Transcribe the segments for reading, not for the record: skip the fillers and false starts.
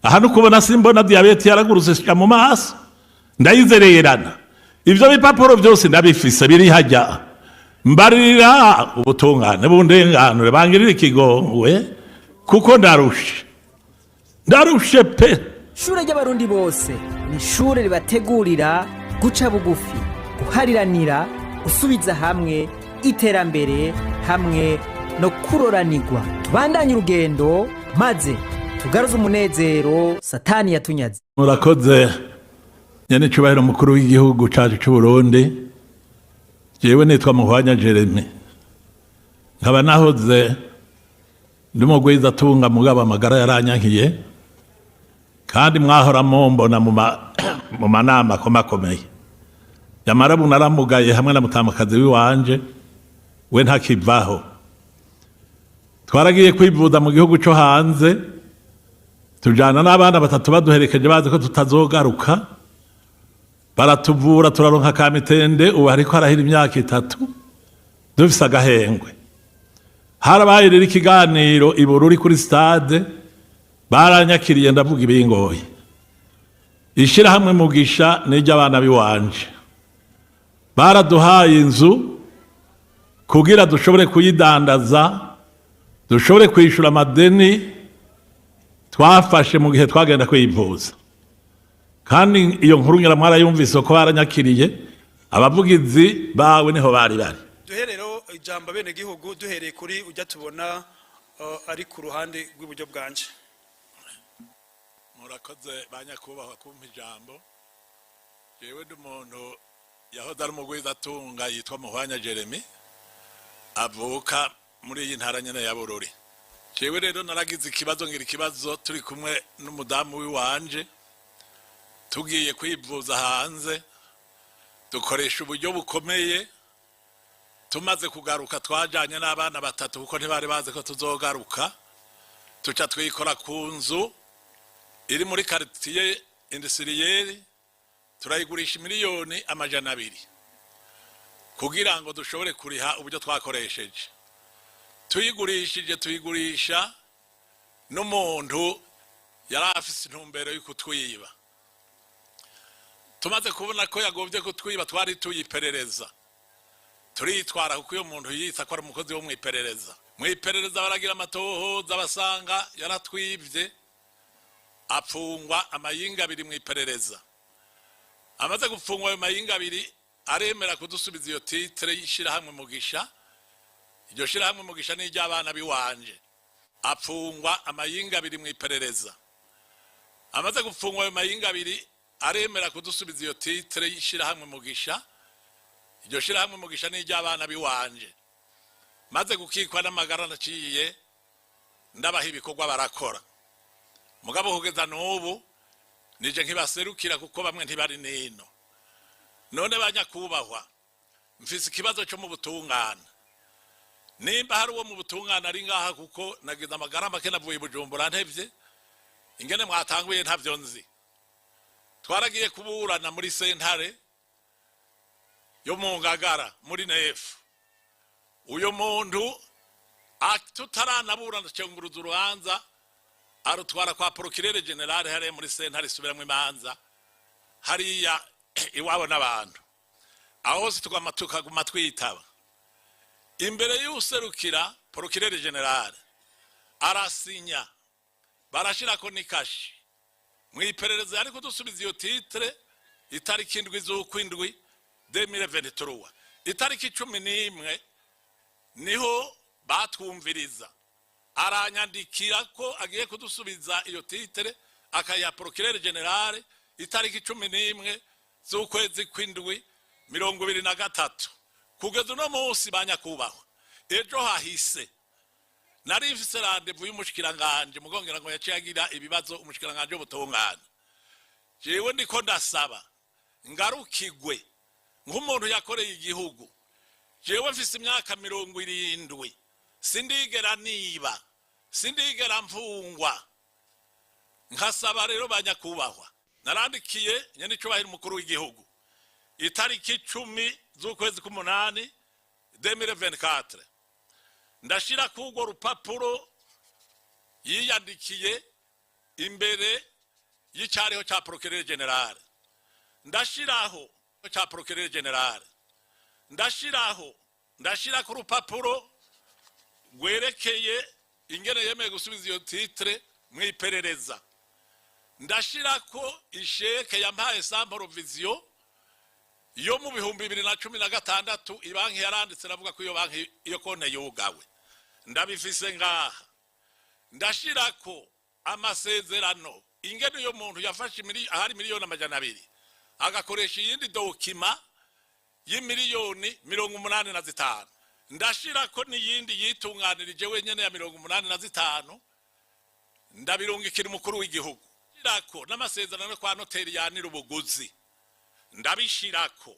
Aha nukubona simbona, diyabete yaragurutse shika mu maso, ndayizererana. Ivyo bipapuro byose ndabifise, biri hajya. Mbarira ubutungane bundenganure, bangirire ikigongwe, kuko ndarushe, ndarushe pe. Ishure ry'Abarundi bose ni ishure ribategurira guca bugufi, guhariranira, gusubiza hamwe, iterambere hamwe no kuroranirwa. Tubandanye urugendo maze tugaruze umunezero Satani yatunyaze. Murakoze, nyene icubahiro mukuru w'igihugu cacu c'Uburundi. Jewe nitwa Muhwanya Jeremy, nkaba nahoze ndi mugwizatunga, mugabo amagara yaranyankiye, kandi mwahora mumbona mu manama akomakomeye. Yamara ubu naramugaye hamwe na mutamakazi w'iwanje, we ntakivaho. Twaragiye kwivuza mu gihugu co hanze, tujana n'abana batatu baduherekeje, bazi ko tutazogaruka. Baratuvura, turaronka ka mitende. Ubu hariko harahira imyaka 3 dufise agahengwe. Harabaye rero ikiganiro i Bururi kuri stade, baranyakiriye, ndavuga ibingoye. Ishirahamwe Mugisha n'iry'abana biwanje. Baraduhaye inzu kugira dushobore kuyidandaza, dushobore kwishura amadeni twafashe mu gihe twagenda kwivuza. Kandi iyo nkuru ngira mwarayumvise ko baranyakiriye, abavugizi bawe niho bari bari. Duhe rero ijambo bene gihugu, duhereye kuri ujya tubona ari ku ruhande rw'iburyo bwanje. Murakoze ba nyakubahwa kumpa ijambo. Jewe ndi umuntu yahoze ari umugwizatunga yitwa Muhwanya Jeremy, avuka muri iyi ntara nyene ya Bururi. Jewe rero naragize ikibazo, ngira ikibazo turi kumwe n'umudamu w'iwanje, tugiye kwivuza hanze, dukoresha uburyo bukomeye. Tumaze kugaruka, twajanye n'abana batatu kuko ntibari bazi ko tuzogaruka. Tuca twikora ku nzu iri muri quartier industriel, turayigurisha miliyoni 200 kugira ngo dushobore kuriha uburyo twakoresheje. Tuyigurishije, tuyigurisha n'umuntu yari afise intumbero yo kutwiba. Tumaze kubona ko yagombye kutwiba, twari tuyiperereza, turitwara, kuko iyo muntu yitsa ko ari umukozi wo mu iperereza. Mu iperereza baragira amatohoza, basanga yaratwibye, apfungwa amayinga 2 mu iperereza. Amaze gupfungwa ayo mayinga 2, aremera kudusubiza iyo titre y'ishirahamwe Mugisha. Iryo shirahamwe Mugisha ni iry'abana biwanje. Apfungwa amayinga 2 mu iperereza. Amaze gupfungwa ayo mayinga 2, aremera kudusubiza iyo titre y'ishirahamwe Mugisha. Iryo shirahamwe Mugisha ni iry'abana biwanje. Maze gukikwa n'amagara, naciye ndabaha ibikorwa barakora, mugabo kugeza n'ubu nije nkibaserukira, kuko bamwe ntibari nino. None banyakubahwa, mfise ikibazo cyo mu butungane. Nimba hari uwo mu butungane ari ngaha, kuko nagize amagara make, navuye i Bujumbura ntevye, ingene mwatanguye ntavyo nzi. Twaragiye kuburana muri sentare yo mu Ngagara muri nefu. Uyo muntu tutaranaburana, cyunguruza urubanza, arutwara kwa procureur général hariya muri sentare isubiramwo imanza hariya iwabo n'abantu. Aho hose tukaguma twitaba imbere y'userukira procureur général, arasinya, barashirako n'ikashi. Mu iperereza yari kudusubiza iyo titre itariki 7 z'ukwindwi 2023. Itariki 11 niho batwumviriza, aranyandikira ko agiye kudusubiza iyo titre, akayiha procureur général itariki 11 z'ukwezi kw'indwi 2023. Kugeza uno munsi, ba nyakubahwa, ejo hahise nari mfise rendez-vous y'umushikiranganje, mugongera ngo yaciye agira ibibazo, umushikiranganje w'ubutungane. Jewe ndiko ndasaba ngarukigwe nk'umuntu yakoreye igihugu. Jewe mfise imyaka 70, sindigera niba, sindigera mfungwa. Nkasaba rero ba nyakubahwa, narandikiye nyenicubahiro umukuru w'igihugu itariki 10 z'ukwezi k'umunani 2024, ndashira k'urwo rupapuro yiyandikiye imbere. Y'icariho ca procureur général, ndashiraho ca procureur général, ndashiraho, ndashira ku rupapuro rwerekeye ingene yemeye gusubiza iyo titre mu iperereza, ndashirako isheke yampaye sans provision yo mu 2016. Ibanki yaranditse, navuga ko iyo banki, iyo konte yugawe, ndabifise ngaha. Ndashirako amasezerano, ingene uyo muntu yafashe ahari 200 miliyoni agakoresha iyindi document y'85 miliyoni. Ndashirako n'iyindi yitunganirije wenyene ya 85. Ndabirungikira umukuru w'igihugu. Ndashirako n'amasezerano kwa noteri yanira ubuguzi, ndabishirako.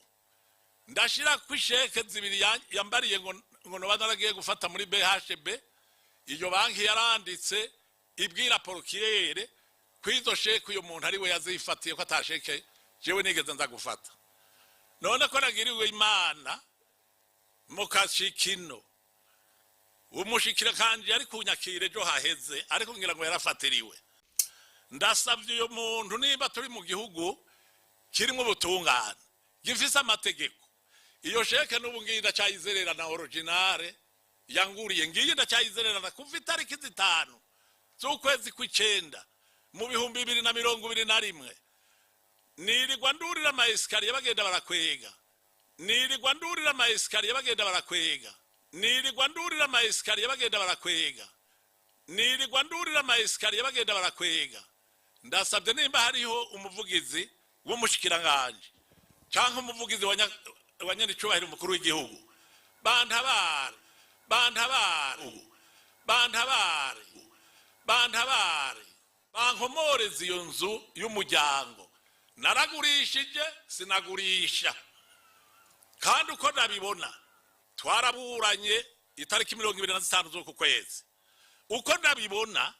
Ndashirako isheke zibiri yambariye ngo noba naragiye gufata muri BHB. Iyo banki yaranditse ibwira procureur ko izo sheke uyu muntu ari we yazifatiye, ko atasheke jewe nigeze nza gufata. None ko nagiriwe Imana mukashikino, umushikira yari kunyakira ejo haheze, ariko ngira ngo yarafatiriwe. Ndasabye uyu muntu, niba turi mu gihugu kirimo ubutungane, gifise amategeko, iyo sheke n'ubu ngiyi ndacyayizerera na original yanguriye, ngiyi ndacyayizererana kuva itariki 5 z'ukwezi kw'icenda mu 2021. Nirirwa ndurira ama escaliers bagenda barakwega, nirirwa ndurira ama escaliers bagenda barakwega, nirirwa ndurira ama escaliers bagenda barakwega, nirirwa ndurira ama escaliers bagenda barakwega. Ndasabye, nimba hariho umuvugizi w'umushikiranganje canke umuvugizi wa nyenicubahiro umukuru w'igihugu, bantabare, bantabare, bantabare, bantabare, bankomoreze iyo nzu y'umuryango. Naragurishije, sinagurisha. Kandi uko ndabibona, twaraburanye itariki 25 z'uku kwezi. Uko ndabibona,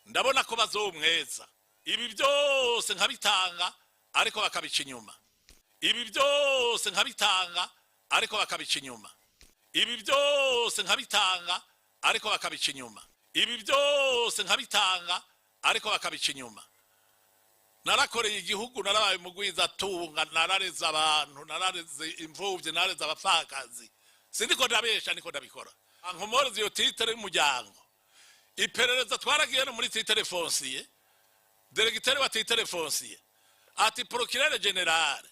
ndabona ko bazomweza. Ibi byose nkabitanga, ariko bakabica inyuma. Ibi byose nkabitanga, ariko bakabica inyuma. Ibi byose nkabitanga, ariko bakabica inyuma. Ibi byose nkabitanga, ariko bakabica inyuma. Narakoreye igihugu, narabaye umugwizatunga, narareze abantu, narareze imfubyi, narareze abapfakazi. Sindiko ndabesha, niko ndabikora. Nkomoreze iyo titre y'umuryango. Iperereza twaragiye no muri titre foncier. Directeur wa titre foncier ati: "Procureur général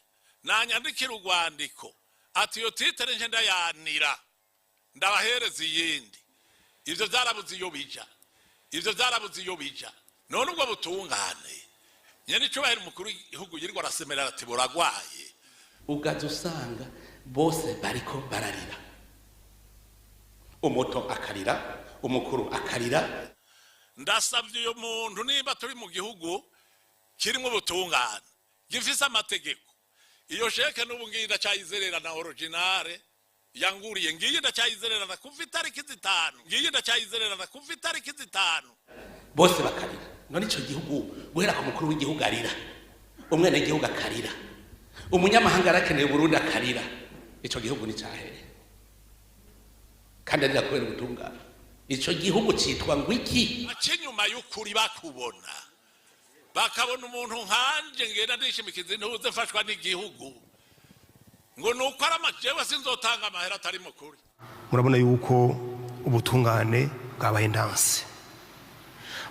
nanyandikira urwandiko ati iyo titre nje ndayanira, ndabahereza iyindi." Ivyo vyarabuze iyo bija, ivyo vyarabuze iyo bija. None ubwo butungane, nyene icubahiro umukuru w'igihugu yirirwa arasemerera ati buragwaye? Ugaza usanga bose bariko bararira, umuto akarira, umukuru akarira. Ndasabye uyu muntu, niba turi mu gihugu kirimo ubutungane, gifise amategeko, iyo sheke n'ubu ngiyi ndacyayizerera na original yanguriye, ngiyi ndacyayizererana kuva itariki 5, ngiyi ndacyayizererana kuva itariki 5. Bose bakarira. None ico gihugu, guhera ku mukuru w'igihugu arira, umwenegihugu akarira, umunyamahanga arakeneye Burundi akarira, ico gihugu ni cahere? Kandi arira kubera ubutungane, ico gihugu citwa ngo iki? Baca inyuma y'ukuri, bakubona, bakabona umuntu nkanje ngenda ndishimikiza intuze, mfashwa n'igihugu, ngo ni uko ari amajewe. Sinzotanga amahera atari mukuri. Murabona yuko ubutungane bwabaye ndanse.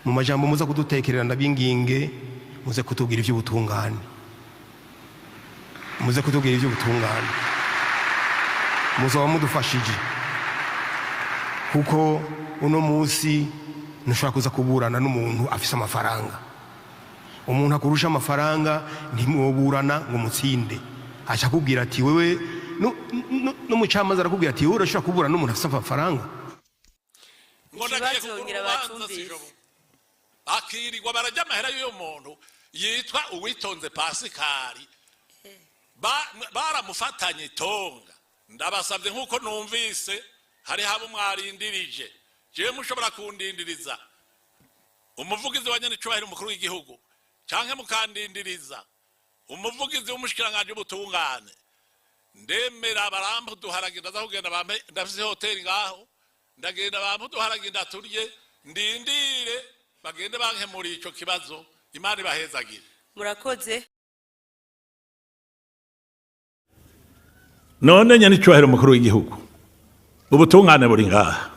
Mu majambo muza kudutekerera, ndabinginge muze kutubwira iby'ubutungane, muze kutubwira iby'ubutungane, muzaba mudufashije, kuko uno munsi ntushobora kuza kuburana n'umuntu afise amafaranga. Umuntu akurusha amafaranga ntimwoburana ngo mutsinde. Aca akubwira ati: "Wewe", n'umucamanza arakubwira ati: "Wowe urashobora kuburana n'umuntu afise amafaranga?" Ngo ndagiye Ikibazo kugura ngira urubanza. bacumbise. Sijobora. Bakirirwa barajya amahera y'uyo muntu yitwa Uwitonze Pasikari. Baramufatanye itonga. Ndabasabye, nk'uko numvise hariho abo mwarindirije, jewe mushobora kundindiriza umuvugizi wa nyenicubahiro umukuru w'igihugu, canke mukandindiriza umuvugizi w'umushikiranganji w'ubutungane, ndemera barampa uduharage, ndaza kugenda bampe. Ndafise hoteli ngaho, ndagenda bampe uduharage ndaturye, ndindire bagende bankemuriye ico kibazo. Imana ibahezagire. Murakoze. None nyene icyubahiro umukuru w'igihugu, ubutungane buri ngaha.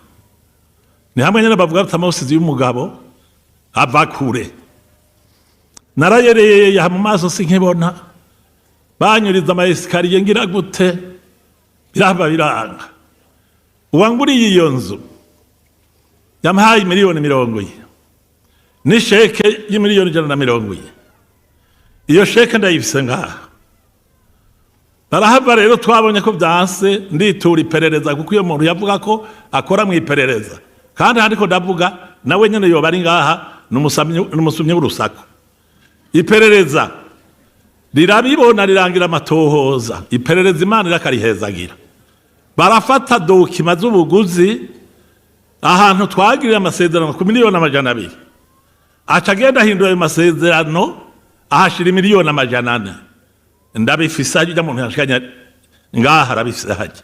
Ni hamwe nyene bavuga bati amusizi y'umugabo ava kure. Narayereye mu maso sinkibona, banyuriza ama escaliers, ngira gute, birahava biranga. Uwanguriye iyo nzu yampaye miliyoni 40 n'isheke y'imiliyoni 140. Iyo chèque ndayifise ngaha. Barahava rero, twabonye ko byanse, nditura iperereza, kuko iyo muntu yavuga ko akora mu iperereza, kandi ariko ndavuga nawe nyene yoba ari ngaha, n'umusumyi w'urusaku. Iperereza rirabibona, rirangira amatohoza. Iperereza, Imana irakarihezagira. Barafata documents z'ubuguzi, ahantu twagiriye amasezerano ku miliyoni 200, aca agenda ahindura ayo masezerano, ahashira miliyoni 400. Ndabifise hajya, muntu yashikanye ngaha arabifise hajya.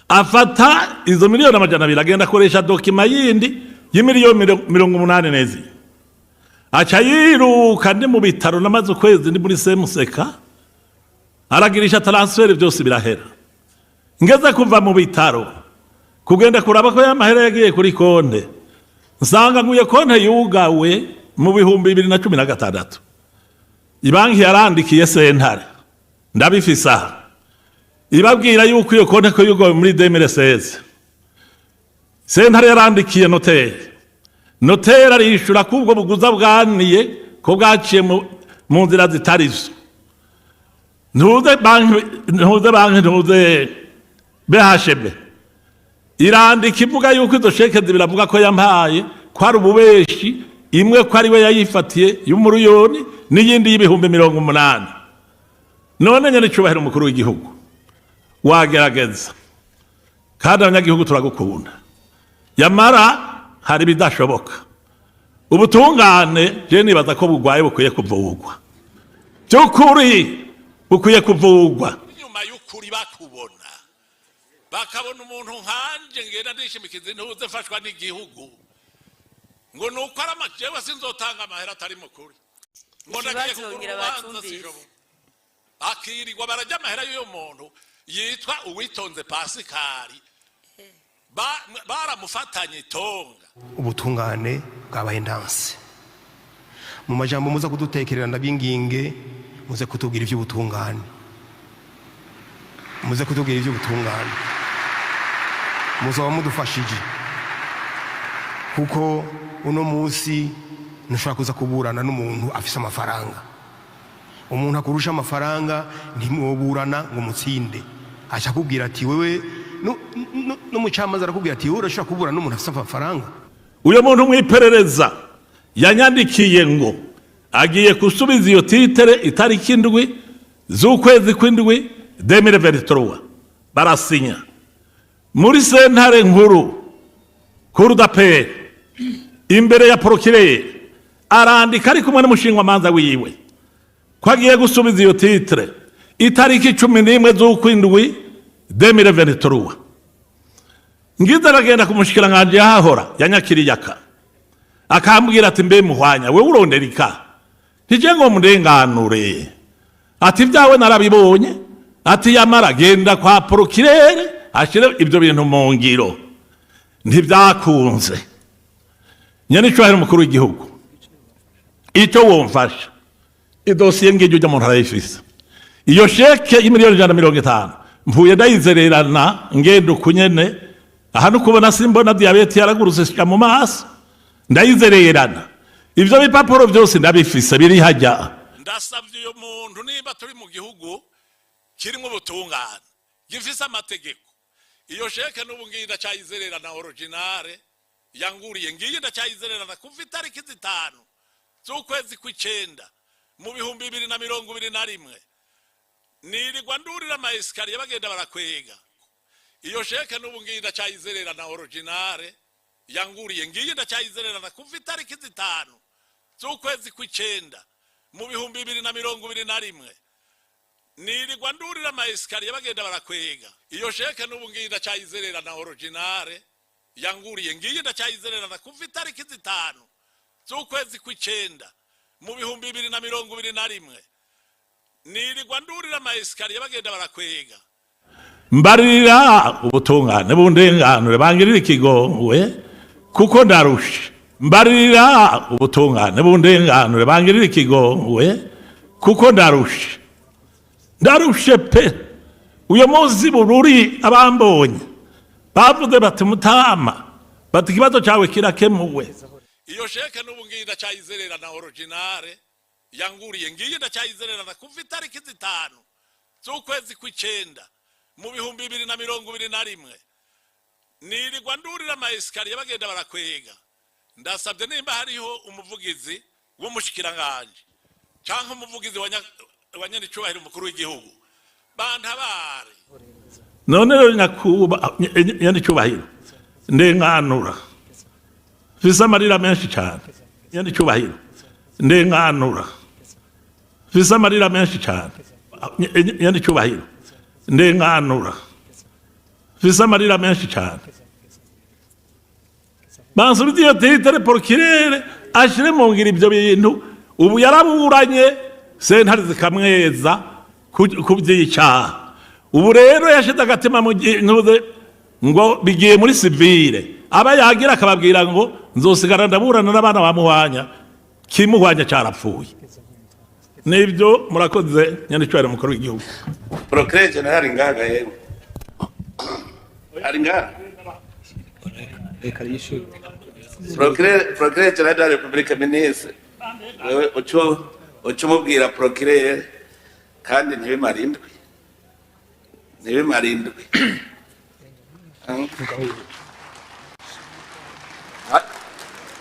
Afata izo miliyoni 200, agenda akoresha document yindi y'imiliyoni 84, aca yiruka. Ndi mu bitaro, namaze ukwezi ndi muri semuseka, aragirisha transfert, byose birahera. Ngeze kuva mu bitaro kugenda kuraba ko yamahera yagiye kuri konte, nsanga nguye konte yugawe mu 2016. Ibanki yarandikiye sentare, ndabifise aha, ibabwira yuko iyo konte ko yugawe muri 2016. Sentare yarandikiye noteri, noteri arishura ko ubwo buguza bwaniye ko bwaciye mu nzira zitari zo. Ntuze banki, ntuze banki, ntuze BHB irandika ivuga yuko izo chèques biravuga ko yampaye ko ari ububeshi, imwe ko ari we yayifatiye y'umuriyoni n'iyindi y'ibihumbi 80. None nyene icyubahiro umukuru w'igihugu, wagerageza, kandi abanyagihugu turagukunda, yamara hari ibidashoboka. Ubutungane je nibaza ko bugwaye, bukwiye kuvugwa, by'ukuri bukwiye kuvugwa. Nyuma y'ukuri bakubona, bakabona umuntu nkanje ngenda ndishimikiza intuze mfashwa n'igihugu, ngo nuko ari amajewe, sinzotanga amahera atari mukuri, ngo ndagiye Ikibazo kugura ngira urubanza. bacumvise. Sishoboka. Akirirwa barajya amahera y'uyo muntu yitwa Uwitonze Pasikari. Baramufatanye itonga. Ubutungane bwabaye ndanse. Mu majambo muza kudutekerera, ndabinginge muze kutubwira iby'ubutungane, muze kutubwira iby'ubutungane, muzaba mudufashije, kuko uno munsi ntushobora kuza kuburana n'umuntu afise amafaranga. Umuntu akurusha amafaranga ntimwoburana ngo mutsinde. Aca akubwira ati wewe n'umucamanza arakubwira ati wowe urashobora kuburana n'umuntu afise amafaranga? Uyo muntu mwiperereza yanyandikiye ngo agiye gusubiza iyo titre itariki 7 z'ukwezi kw'indwi 2023. Barasinya muri sentare nkuru, cour d'appel, imbere ya procureur, arandika ari kumwe n'umushingwamanza wiwe ko agiye gusubiza iyo titre itariki 11 z'ukwindwi 2023. Ngize aragenda ku mushikiranganji yahahora yanyakiriye, akambwira ati: "Mbe muhwanya, wewe urondera ika ntije ngo mundenganure?" Ati: "Ibyawe narabibonye." Ati: "Yamara genda kwa procureur ashire ibyo bintu mu ngiro." Ntibyakunze. Nyene icubahiro umukuru w'igihugu, icyo womfasha, idosiye ngiryo, ujya muntu arayifise. Iyo chèque y'imiliyoni 150 mvuye ndayizererana, ngenda ukunyene aha nukubona simbona, diyabete yaragurutse shika mu maso, ndayizererana. Ivyo bipapuro byose ndabifise, biri hajya. Ndasavye uyo muntu, nimba turi mu gihugu kirimo ubutungane, gifise amategeko, iyo chèque n'ubu ngiyi ndacyayizererana, originale yanguriye ngiyi ndacyayizererana kuva itariki 5 z'ukwezi kw'icenda mu 2021. Nirirwa ndurira ama escaliers, bagenda barakwega. Iyo chèque n'ubu ngiyi ndacyayizererana, originale yanguriye ngiyi ndacyayizererana kuva itariki 5 z'ukwezi kw'icenda mu 2021. Nirirwa ndurira ama escaliers, bagenda barakwega. Iyo chèque n'ubu ngiyi ndacyayizererana, originale yanguriye ngiyi ndacyayizererana kuva itariki 5 z'ukwezi kw'icenda. Mu 2021 nirirwa ndurira ama escaliers, bagenda barakwega. Mbarira ubutungane bundenganure, bangirira ikigongwe kuko ndarushe. Mbarira ubutungane bundenganure, bangirira ikigongwe kuko ndarushe, ndarushe pe. Uyo munsi Bururi abambonye bavuze bati: "Mutama," bati, "ikibazo cyawe kirakemuwe." Iyo chèque n'ubu ngiyi ndacyayizererana, originale yanguriye ngiyi ndacyayizererana kuva itariki 5 z'ukwezi kw'icenda mu 2021. Nirirwa ndurira ama escaliers, bagenda barakwega. Ndasabye nimba hariho umuvugizi w'umushikiranganji canke umuvugizi wa nyenicubahiro umukuru w'igihugu, bantabare. None rero nyakuba nyenicubahiro, ndenganura, mfise amarira menshi cyane. Nyenicubahiro, ndenganura, mfise amarira menshi cyane. Nyenicubahiro, ndenganura, mfise amarira menshi cyane. Bansubize iyo titre procureur, ashire mu ngiro ibyo bintu. Ubu yaraburanye, sentare zikamweza ku by'icyaha. Ubu rero yashize agatima mu ntuze ngo bigiye muri civil, aba yagira akababwira ngo nzosigara ndaburana n'abana ba Muhwanya, kimuhwanya cyarapfuye. Nibyo, murakoze, nyenicubahiro mukuru w'igihugu. Procureur général ngaha, yewe, ari ngaha. Reka yishure. Procureur général de la République, ministre, wewe uco uco umubwira procureur, kandi ntibimara indwi, ntibimara indwi.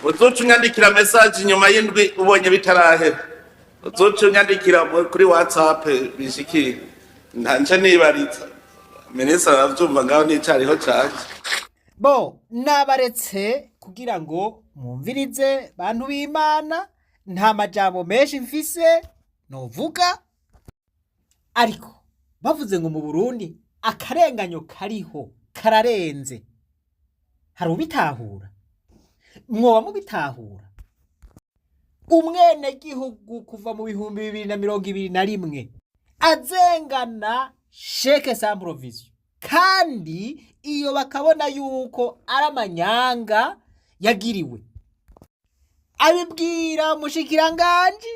Uzoca unyandikira message inyuma y'indwi, ubonye bitarahera uzoca unyandikira kuri WhatsApp bishikiye ntanje nibariza. Minisitiri aravyumva ngaho nicariho canje. Bo nabaretse kugira ngo mwumvirize, bantu b'Imana. Nta majambo menshi mfise novuga, ariko bavuze ngo mu Burundi akarenganyo kariho kararenze. Hari ubitahura? Mwoba mubitahura? Umwenegihugu kuva mu 2021 azengana chèque sans provision, kandi iyo bakabona yuko ari amanyanga yagiriwe, abibwira umushikiranganji,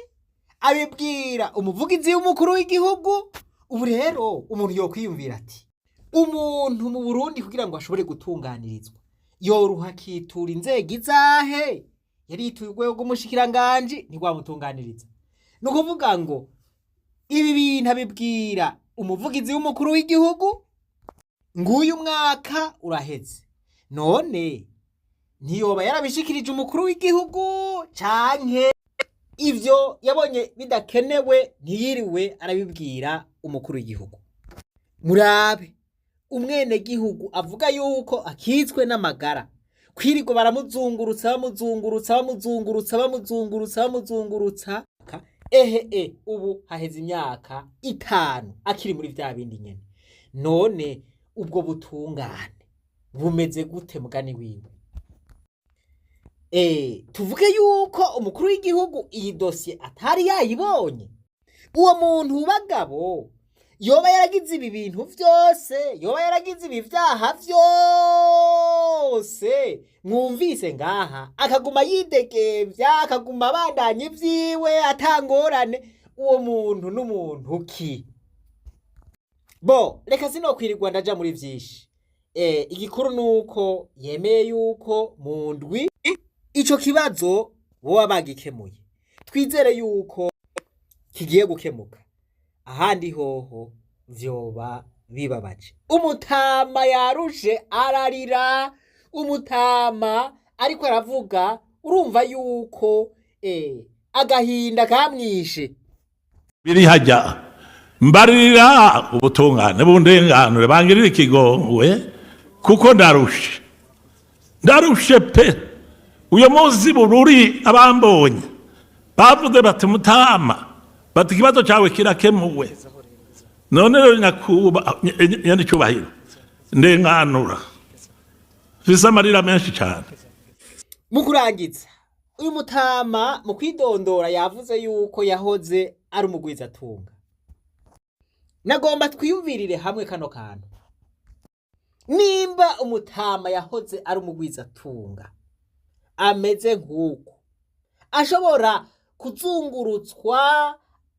abibwira umuvugizi w'umukuru w'igihugu. Ubu rero umuntu yokwiyumvira ati: umuntu mu Burundi kugira ngo ashobore gutunganirizwa yoruha akitura inzego izahe? Yarituye urwego rw'umushikiranganji, ntirwamutunganiriza. Ni ukuvuga ngo ibi bintu abibwira umuvugizi w'umukuru w'igihugu, nguyu mwaka uraheze. None ntiyoba yarabishikirije umukuru w'igihugu, canke ivyo yabonye bidakenewe ntiyiriwe arabibwira umukuru w'igihugu? Murabe umwenegihugu avuga yuko akitswe n'amagara, kwirirwa baramuzungurutsa, bamuzungurutsa, bamuzungurutsa, bamuzungurutsa, bamuzungurutsa. Ehe e, ubu haheze imyaka 5 akiri muri vya bindi nyene. None ubwo butungane bumeze gute? Mugani wiwe, tuvuge yuko umukuru w'igihugu iyi dosiye atari yayibonye? Uwo muntu bagabo yoba yaragize ibi bintu vyose, yoba yaragize ibi vyaha vyose mwumvise ngaha, akaguma yidegemvya, akaguma abandanya ivyiwe atangorane, uwo muntu n'umuntu ki? Bo reka sinokwirirwa ndaja muri vyinshi. Igikuru nuko yemeye yuko mu ndwi ico kibazo boba bagikemuye. Twizere yuko kigiye gukemuka, ahandi hoho vyoba bibabaje. Umutama yarushe, ararira. Umutama ariko aravuga, urumva yuko agahinda kamwishe. Biri hajya. Mbarira ubutungane bundenganure, bangirira ikigongwe kuko ndarushe, ndarushe pe. Uyo munsi Bururi abambonye bavuze bati: "Mutama," bati, "ikibazo cyawe kirakemuwe." None rero nyakuba nyenicubahiro, ndenganura, mfise amarira menshi cyane. Mu kurangiza, Uyu mutama mu kwidondora yavuze yuko yahoze ari umugwizatunga. Nagomba twiyumvirire hamwe kano kantu. Nimba umutama yahoze ari umugwizatunga ameze nk'uko ashobora kuzungurutswa,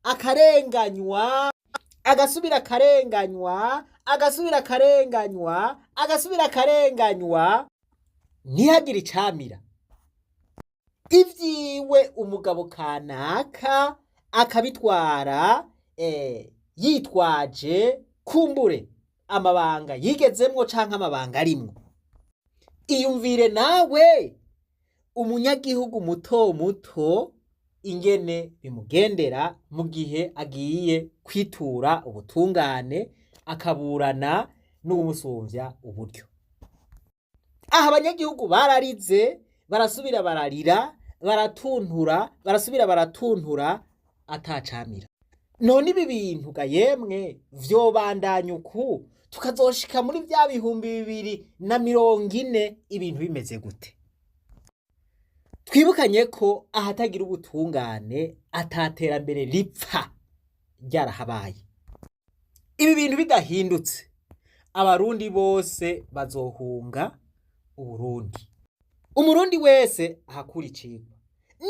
akarenganywa, agasubira akarenganywa, agasubira akarenganywa, agasubira akarenganywa, ntihagire icamira, ivyiwe umugabo kanaka akabitwara yitwaje kumbure amabanga yigezemwo canke amabanga arimwo. Iyumvire nawe umunyagihugu muto muto ingene bimugendera mu gihe agiye kwitura ubutungane, akaburana n'uwumusumvya uburyo. Aha abanyagihugu bararize, barasubira bararira, baratuntura, barasubira baratuntura, atacamira. None ibi bintu ga yemwe vyobandanya uku tukazoshika muri vya 2040 ibintu bimeze gute? Twibukanye ko ahatagira ubutungane ataterambere ripfa ryarahabaye. Ibi bintu bidahindutse, Abarundi bose bazohunga Uburundi. Umurundi wese ahakura icigwa.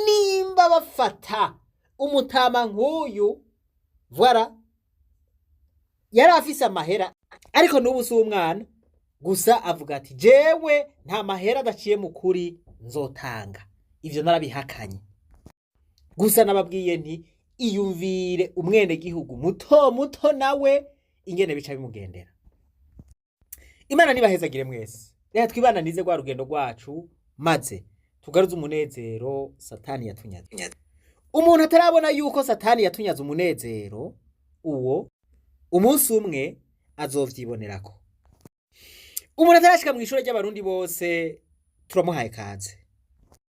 Nimba bafata umutama nk'uyu, voilà, yari afise amahera, ariko n'ubu si umwana, gusa avuga ati: "Jewe nta mahera adaciye mu kuri nzotanga, ivyo narabihakanye." Gusa nababwiye nti iyumvire umwenegihugu muto muto nawe ingene bica bimugendera. Imana nibahezagire mwese. Reka twibananize rwa rugendo rwacu, maze tugaruze umunezero Satani yatunyaze. Umuntu atarabona yuko Satani yatunyaze umunezero, uwo umunsi umwe azovyibonerako. Umuntu atarashika mw'ishure ry'Abarundi bose, turamuhaye kaze.